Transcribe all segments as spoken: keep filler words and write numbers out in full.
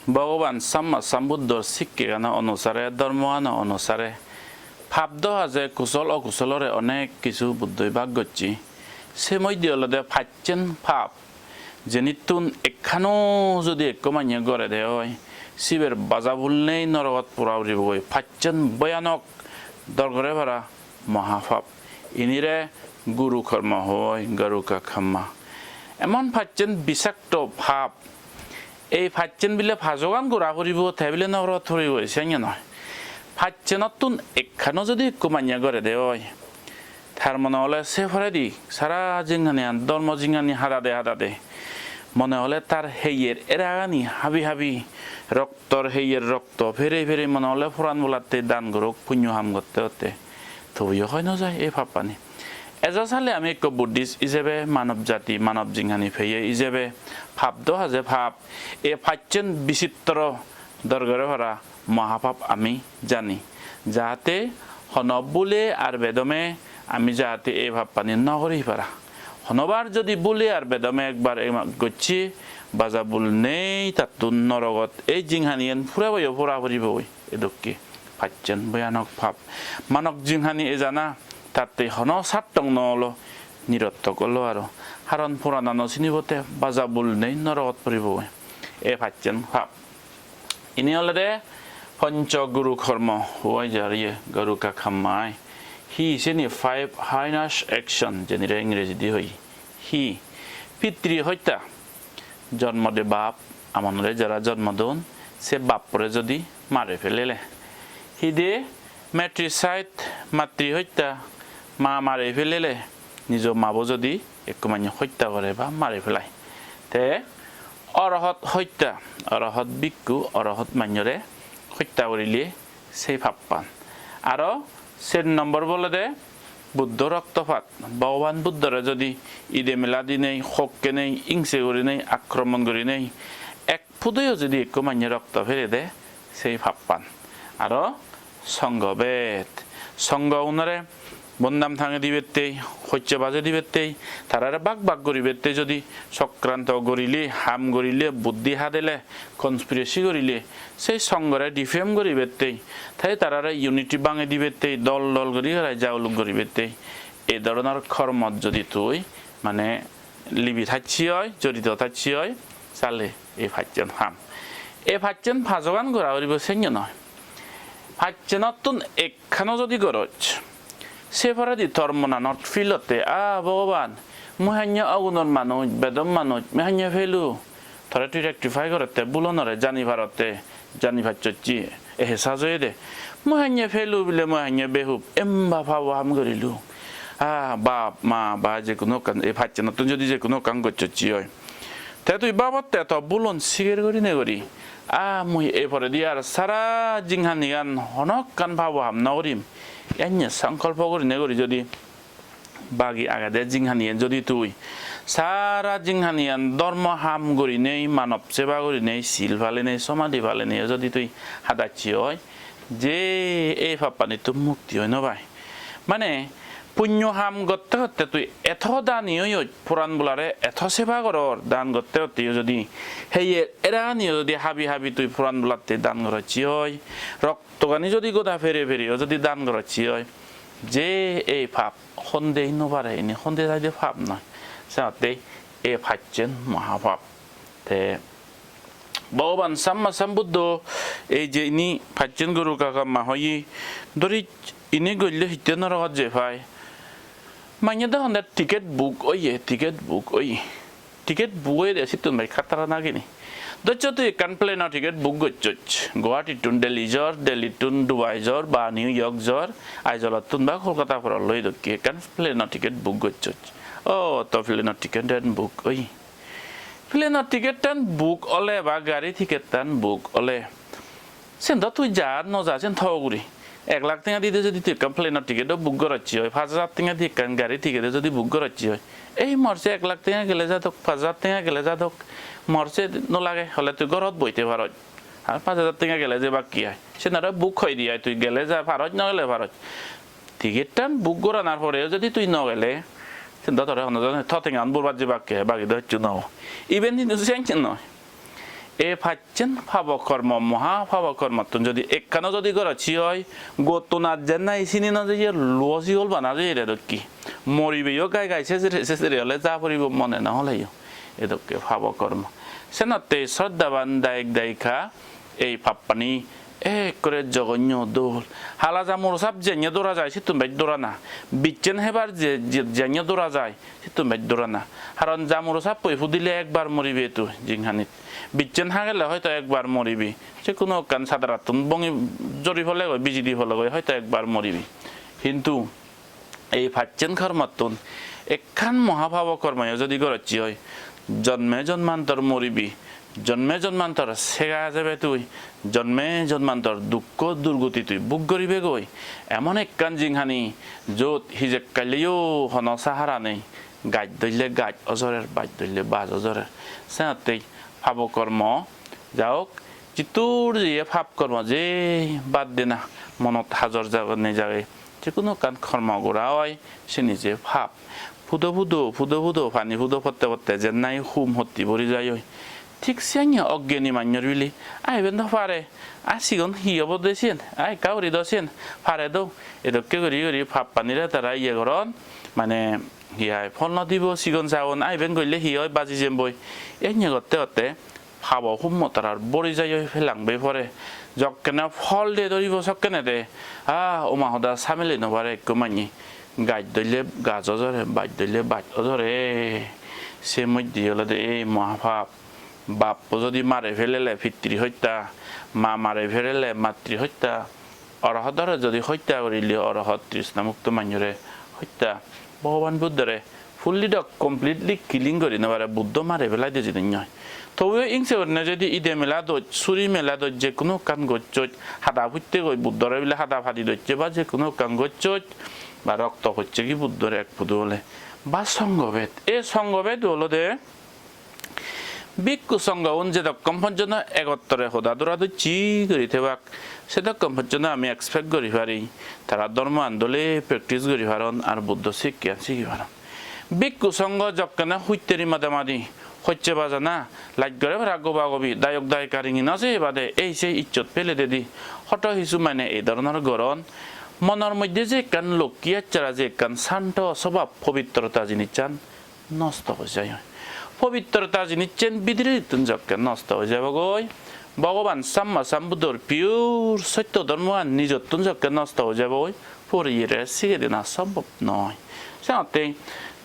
Bhogoban Samma Sambuddhor sikkegano onusare, dhormogano onusare, pap do haje kusol okusolore onek kisu Buddhoi bhag gocche. Se moddhe olode pacchen pap, jenittun ekkano jodi ekko manye gorede oi, siber bajabul nei, norogot pora puribogoi. Pacchen boyanok dorgore para mohapap. Inire guru kormo hoi, garuka kamma. Emon pacchen bisakto pap, ei pacchen bile pajogan gora puribo, te bile norogot puribo, siyan noi. Pacchenottun ekkano jodi ekko manye gorede oi, tar mone ole se poredi sara jinghaniyan, dhormo jinghani hadade hadade, mone ole tar heyer eragani habi habi, roktor heyer rokto pere pere mone ole poran bolatte dan gorok, punyo ham gotte gotte. Tobuyo hoi no jai ei pappani. Ejo sale ami ekko Buddhist ijebe, manob jati, manob jinghani peye ijebe, pap do haje pap, e pacchen bisitro dorgore para mohapap ami jani. Jahate hono bule ar bedome ami jahate ei pappani no gori para. Honobar jodi bule ar bedome ekbar ema-, gocche, bajabul nei, tattun norogot ei jinghaniyen pureboyo pora puribogoi. Edokke pacchen boyanok pap. Manok jinghani ejana tatte hono sartok no olo, nirottok olo aro. Haron poranano sinibotte bajabul nei, norogot puribo. E pacchen pap. Ini olode poncho guru kormo, huai jariye garuka kamma ai. Hi sini five heinous action, jenire Ingrejidi hoi. Hi? Pitri hotta, jonmo de bap, amonore jara jonmo don, se bappore jodi mare pelele. Hide matricide, matri hotta, ma mare pelele, nijo mabo jodi ekko manye hotta gore ba mare pelai. Te orohot hotta, orohot bhikkhu, orohot manyore hotta gorile sei pappan. Aro ser nombor olode Buddho roktopat. Bhogoban Buddhore jodi ide mela dinei, hokke nei, ingse gurinei, akromon gurinei, ek pudoyo jodi ekko manye rokto pele de, sei pappan. Aro songho bed. Songho unore bondam tange dibettei, hocche baje dibettei, tarare bak bak guribettei jodi sokranto gurile, ham gurile, buddhi hadele, conspiracy gurile, sei songhore defame guribettei, te tarare unity bange dibettei, dol dol guri garai jauluk guribettei, ei dhoronor kormot jodi tui mane libi thacche oi, jorito thacche oi, sale ei pacchen pap. Ei pacchen pajogan gora puribo, senyo noi. Pacchenottun ekkano jodi goroj, se poredi tor monanot feel otte, "Ah, Bhogoban, mui hanye ogunor manuj, bedom manuj, mui hanye felu." Tore tui rectify gorotte, bulonore jani parotte, jani pacchocchi, ehesas oyede. "Mui hanye felu bile, mui hanye behub, emba pabo ham gorilu." Ah, bap, ma, ba, je hono ekkan, ei pacchenottun jodi je hono ekkan gocchocchi oi, te tui babotte to bulon sigar gurinei guri, "Ah, mui ei poredi ar sara jinghanigan hono ekkan pabo ham no gurim." Enne sankolpo gurinei guri jodi bagi agede jinghaniyen jodi tui sara jinghaniyan dhormo ham gurinei, manob seba gurinei, sil palinei, somadhi palinei jodi tui hadacche oi, je ei pappanittun mukti oi no pai. Mane punyo ham gotte gotte tui eto dani oyoj, poran bolare eto seba goror, dan gotte gotteyo jodi heye eraganiyo jodi habi habi tui poran bolatte dan gorocche oi, roktogani jodi goda pere pereyo jodi dan gorocche oi, je ei pap honde no pare, ini honde saide pap noi. Senotte ei pacchen mohapap. Te Bhogoban Samma Sambuddho ei je ini pacchen guru kaka ma hoye, dori ini golle hitte norogot je pai. Manye do honde ticket book oye, ticket book oye. Ticket book oye de sittun bai khattara nagini. Doccho tui ekkan plane-o ticket book gocchoj. Guwahati-tun Delhi jor, Delhi-tun Dubai jor, ba New York jor, Aizawl-ottun ba Kolkata poralloi dokke ekkan plane-o ticket book gocchoj. O, to plane-o ticket-an book oye. Plane-o ticket-tan book ole ba gari ticket-tan book ole, sen do tui ja no ja, sen to guri. Ek lakh tenga dide jodi tui ekkan plane-o ticket-o book gorocche oi, pach hajar tenga di ekkan gari ticket-o jodi book gorocche oi, ei mor se ek lakh tenga gele jadok, pach hajar tenga gele jadok, mor se no lage, hole tui gorot boite paroj. Ar pach hajar tenga gele je bakke ai, sen aro book hoi di ai, tui gele ja paroj, no gele paroj. Ticket-tan book goranar poreyo jodi tui no gele, sen do tore hono jone to tengan burbat jebakke, bagi do hissu no obo. Iben hintu siyan noi. Ei pacchen pabo kormo, moha pabo kormottun jodi ekkano jodi gorocchi oi, gottonat jennai sini no jeye, luo sigol bana jeye re dokke. Moribeyo gai gai sesere, sesere ole ja poribo mone no holeyo. Edokke pabo kormo. Senotte sroddhaban dayok dayika ei pappani ekkore jogonyo dol. Hala jamuro sap jennye dora jai, sittun bej dora na. Bissen hebar je, je, jennye dora jai, sittun bej dora na. Haron jamuro sappoi pudile ekbar moribe tui jinghanit. Bissen hagele hoito ekbar moribe. Je hono ekkan sadarattun bongi jori polegoi, biji di polegoi, hoito ekbar moribe. Hintu ei pacchen kormottun ekkan moha pabo kormoyo jodi gorocchi oi, jonme jonmantor moribe, jonme jonmantor sega jebe tui, jonme jonmantor dukko durgoti tui bhog goribe goi. Emon ekkan jinghani jot hijekkalleyo hono sahara nei, gaj dhoille gaj ojorer, baj dhoille baj ojorer. Senottei pabo kormo, ja hok, jittur jeye pap kormo, je bad dena monot hajor jago nei jage, je hono ekkan kormo gora oi, sini je pap. Pudo pudo, pudo pudo, pani pudo potte potte jennai hum hotti bori jai oi. Thik siyanye oggeni mannyor bili, "A, iben do pare, a, sigon hi obo de siyen, a, ekka guri do siyen, pare do." Edokke guri guri pappanire tara iye goron, mane, hi hai, phol no dibo, sigon sagon, "A, iben golle hi oi, baji jemboi." Enne gotte gotte pabo hummo tarar bori jai oi pelang bei pore. Jokkene phol de doribo sokkene de, ah, oma hoda samele no pare ekko manye. Gaj dhoille gaj ojore, baj dhoille baj ojore. Se moddhe olode ei mohapap. Bappo jodi mare pelele pitri hotta, ma mare pelele matri hotta, Orohotore jodi hotta gorile orohot, trishna mukto manjore hotta. Bhogoban Buddhore fully dok, completely killing gori no pare, Buddho mare pelai de jinis noi. Tobuo ingse gurinei jodi ide mela doj, suri mela doj, je hono ekkan gocchoj, hada putte goi Buddhore bile hada padi docche ba je hono ekkan gocchoj, ba rokto pocche gi Buddhore ek pudu ole, ba songho bed. E songho bed olode Bhikkhu songhoun jedokkon pojjonto egottore hoda dora docche guri thebak, sedokkon pojjonto ami expect guri pari, tara dhormoan dole practice guri paron ar Buddho sikkean sigi paron. Bhikkhu songho jokkene hutteri madamadi, hojje bajana, laj gore para gobagobi, dayok dayika ringi no jeye bade, ei sei ijjot pele dedi, hoto hissu mane ei dhoronor goron. Monor moddhe je ekkan lokki achara, je ekkan santo sobab, pobitrota jinissan nosto oi jai. Pobitrota jinissen bidire dittun jokke nosto oi jabogoi, Bhogoban Samma Sambuddhor pure sotto dhormoan nijottun jokke nosto oi jabogoi, poriyere sigedina sombhob noi. Senotte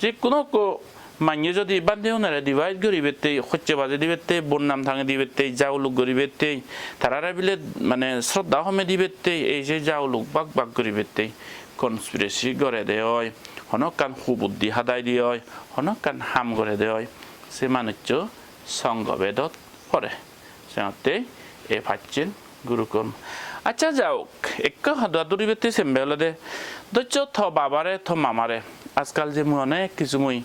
je hono ekko manye jodi bhante unore divide guribatte, hojje baje dibatte, bodnam tange dibatte, jauluk guribatte, tarare bile mane sroddha home dibatte, ei je jauluk bak bak guribatte, conspiracy gorede oi, hono ekkan hubuddhi hadai de oi, hono ekkan ham gorede oi, se manuccho songho bedot pore. Senotte ei pacchen guru kormo. Accha, jaok, ekko hoda duribatte sembe olode, doccho to babare, to mamare, ajkal je mui onek hissu mui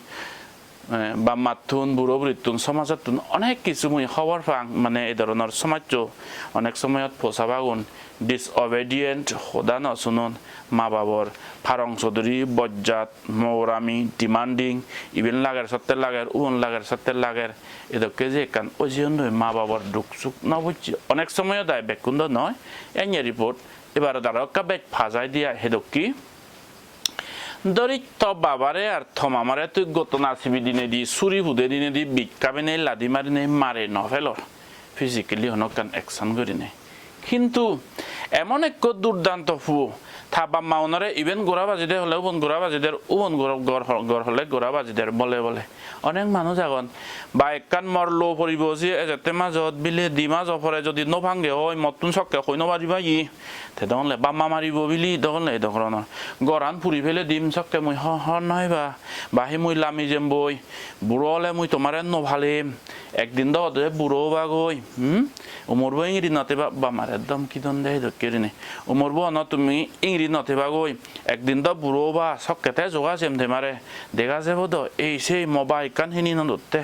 eh, bap mattun, buro burittun, somajottun onek hissu mui hobor pang, mane ei dhoronor somajjo onek somoyot posabagun disobedient, hoda no sunon, ma babor parong soduri, bojjat, mogorami, demanding, iben lager sotte lager, ubon lager sotte lager, edokke je ekkan oi jeyondoi, ma babor duk suk no bujje. Onek somoyot ai, bekkun do noi, enne report, ebarot aro ekka bej pa jai de ai, hedokke. Dori to babare ar to mamare tui gottona sibi dinedi, suri pude dinedi, bikka bene ladi marinei mare no pelor. Physically hono ekkan action gurinei. Hintu emon ekko durdanto puo, ta bap ma unore iben gora baji der hole ubon gora baji der, ubon gor, gor, gor hole gora baji der bole bole. Onek manuj agon, ba ekkan mor lo poribo se ejette majot, bile di majo pore jodi no pange oi, mottun sokke hoi no paribaye. Te dogonle bap ma maribo bili dogonle ei dogoronor. Goran puri pele dim sokke mui ho-, hor no heba. Ba hi mui lami jemboi. Buro ole mui tomare no palem. Ekdin do ode buro obagoi. Hmm? Umorbo ingiri no teba, bap mare domki don de dokke gurinei. Umorbo ono tumi ingiri no tebagoi. Ekdin do buro oba, sokke te joga jem temare. Dega jebo do, ei sei mo bike ekkan hini no dotte.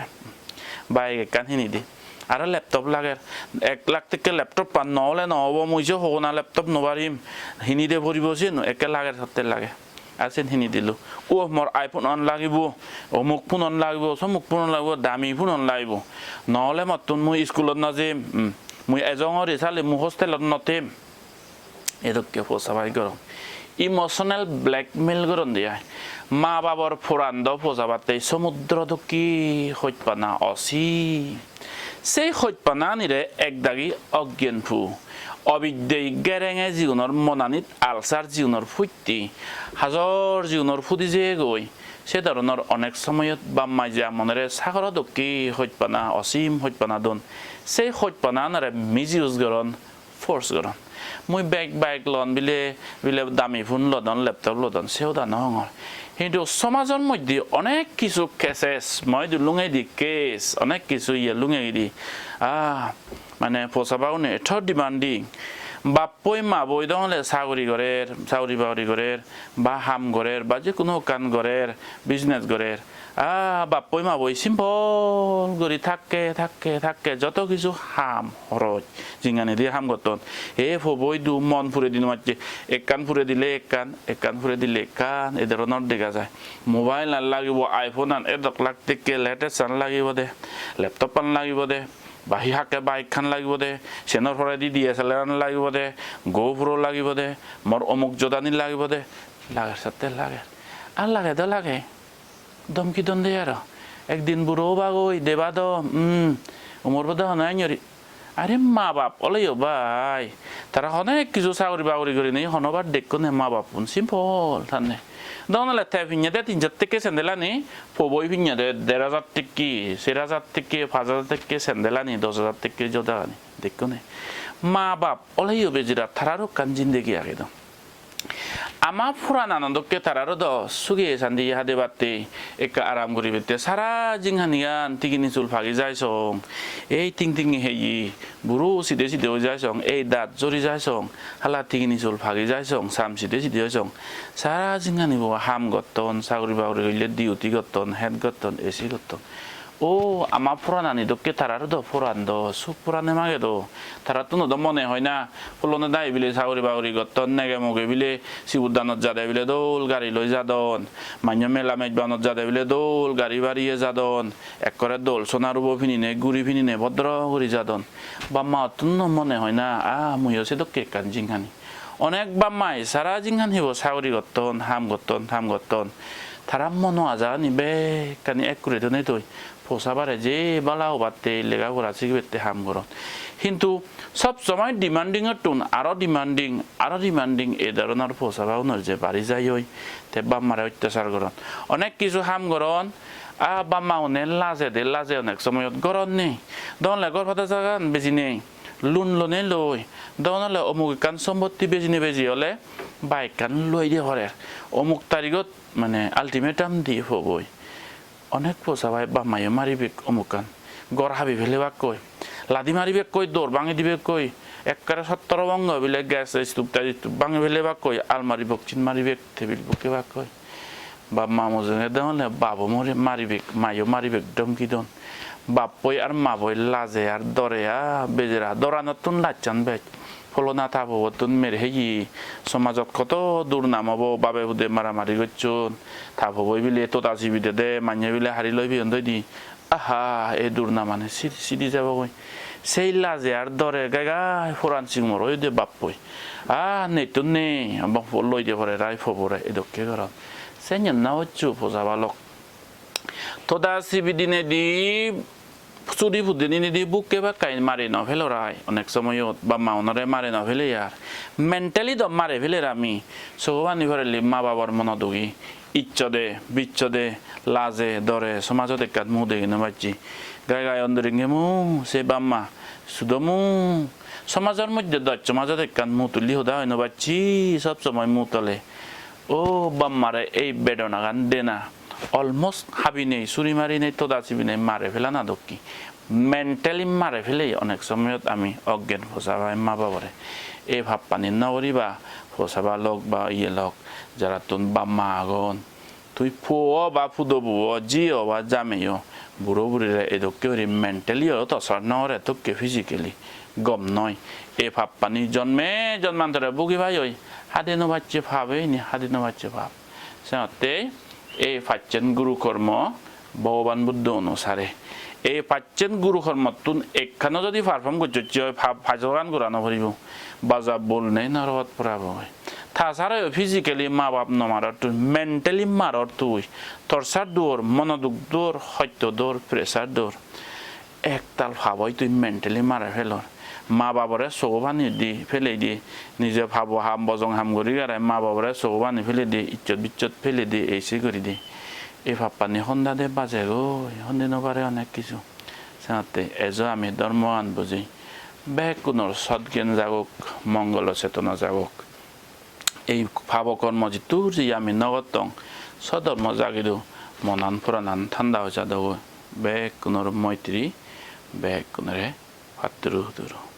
Bike ekkan hini di. Aro laptop lager. Ek lakh tekke laptop pan no ole no obo, mui je hogona laptop no parim. Hini de poribo siyen, ekke lager sotte lager. Ar sen hini dilo. O mor iPhone an lagibo, omuk phone an lagibo, somuk phone an lagibo, dami phone an lagibo. Nohole mottun mui iskulot no jem. Hmm. Mui ejongori sale mui hostelot no them. Edokke posabai gorong. Emotional blackmail goronde ai. Ma babor poran do posabatte somudro dokke hojpana osim. Sei hojpana anire ekdagi oggen pu. Obiddei gerenge jigunor monanit alsar jigunor putti. Hajor jigunor pudi jeyegoi. Se doronor onek somoyot bap mai je amonore sagoro dokke hojpana, osim hojpana don. Sei hojpana anore misuse goron, force goron. Mui beg bike lon bile, bile dami phone lodon, laptop lodon, se hoda no hongor. Hintu somajor moddhe onek kisu cases, moi idu lungedi case, onek kisu iye lungedi. Ah, mane posabagune etto demanding. Bappoi maboi dongole saguri gorer, saguri baguri gorer, ba ham gorer, ba je hono ekkan gorer, business gorer. Ah, bappoi maboi simple guri thakke, thakke, thakke joto kisu ham horoj jinghani di ham gotton. He poboi idu mon pure di no pacche, ekkan pure dile ekkan, ekkan pure dile ekkan, e doronor dega jai. Mobile an lagibo, iPhone an edok lak tekke latest an lagibo de, laptop an lagibo de, ba hi hakke bike an lagibo de, senor poredi D S L R an lagibo de, GoPro lagibo de, mor omuk jodani lagibo de, lager satte lager. Ar lage do lage. Domki don de aro. Ekdin buro obagoi, deba do, hmm, umor bodo hono anyori. Are ma bap oleyo bai. Tara hono ek kisu saguri baguri gurinei hono bar dekkone ma bappun simple tanne. Don ole te pinne de tin hajar tekke sandal ani, poboi pinne de der hajar tekke, ser hajar tekke, paj hajar tekke sandal ani, dos hajar tekke joda ani. Dekkone. Ma bap oleyo bejira tararo ekkan jindegi age do. Ama puranano dokke tararo do suge sandi hadebatte, ekka aram guribatte sara jinghanigan tigini sul pagi jai song. Ei ting tingi heye, buro side side oi jai song, ei daat jori jai song, hala tigini sul pagi jai song, sam side side oi song. Sara jinghanibo ham gotton, saguri baguri hoile duty gotton, het gotton, A C gotton. O, ama puranani dokke tararo do puran do, suk purane mage do. Tarattuno do mone hoi na, pholone dagi bile saguri baguri gotton, nege moge bile sibuddanot jade bile dol gari loi jadon, mannyo mela mejbanot jade bile dol gari bariye jadon, ekkore dol sona rubo pinine, guri pinine bodro guri jadon. Bap maottuno mone hoi na, ah, muiyo sedokke ekkan jinghani. Onek bap mai sara jinghanibo saguri gotton, ham gotton, ham gotton. Tara mono ajagani bekkani ek guri done toi. Posabare je bala obatte, lega pora sigibette ham goron. Hintu sob somoi demanding ottun aro demanding, aro demanding, ei dhoronor posabagunor je bari jai oi, te bap mare ottachar goron. Onek kisu ham goron, a bap ma une lajede, laje onek somoyot goron nei. Don ole ghor pada jagan beji nei, loan lonei loi. Don ole omuk ekkan sompotti bejinei beji ole bike ekkan loi de porer. Omuk tarigot mane ultimatum diye poboi. Onek posabai bap mayo maribek omukkan. Ghor habi pelebakkoi. Ladi maribekkoi, dor bangi dibekkoi. Ekkere sottoro bongo bile gas stove taj stove bangi pelebakkoi. Almari boxin maribek, tebil bukkebakkoi. Bap ma mujunge degongole babo mori-, maribek, mayo maribek domki don. Bappoi ar maboi laje ar dore a bejera. Doranottun lachan bej. Pholona ta pobottun mer heye, somajot hoto durnam obo, babe pude maramari gocchon, ta pobo ibile toda sibi dede, manye bile hari loi peyon doi di. Aha, ei durnamani sidi, sidi jebogoi. Sei laje ar dore gai gai poran singmor oyede bappoi. Ah, nettun nei, abo po-, loi de pore rai pobore, edokke goron. Senyon na hocchu poja balok. Toda sibi dinedi suri pudi dinedi bukke bakkai mari no pelor ai. Onek somoyot bap ma unore mari no pele ar. Mentally do mari peler ami. Sogo pani porelli ma babor mono dugi. Icchode, bicchode, laje, dore, somajot ekkan mu degi no pacchi. Gai gai ondoringe mu, se bap ma, sudo mu. Somajor moddhe doj somajot ekkan mu tuli hoda hoi no pacchi, sob somoi mu tole. O bap mare ei bedonagan dena. Almost habinei, suri marinei, toda sibinei mare pelana dokke. Mentally mare pelei onek somoyot ami oggen posabai ma babore. Ei pappani no guriba, posaba lok ba iye lok, jarattun bap ma agon. Tui puo o ba pudobo o, ji o ba jamei o, buro burire edokke guri mentally o torture no gore tokke physically. Gom noi. Ei pappani jonme jonmantore bugi pai oi. Hade no pacche pap, ei ni hade no pacche pap. Senotte ei pacchen guru kormo Bhogoban Buddho onusare. Ei pacchen guru kormottun ekkano jodi perform gocchocche oi, pa-, pajogan gora no poribo. Baja bol nei norot porabo oi. Ta sara physically ma bap no maror tui, mentally maror tui. Torture dor, monoduk dor, hosto dor, pressure dor. Ektal paboi tui mentally mare pelor. Ma babore sogo pani di pelei di, nije pabo ham, bojong ham guri gare ma babore sogo pani pelei di, ijjot bijjot pelei di, ei sei guri di. Ei pappani honda de bajegoi, hondi no pare onek kisu. Senotte ejo ami dhormogan buji. Bekkunor sot gyan jagok, mongolo chetona jagok. Ei pabo kormo jittur je ami no gottong, sodhormo jagido, monan poranan thanda oi jadogoi. Bekkunor moitri, bekkunore patturu huduru.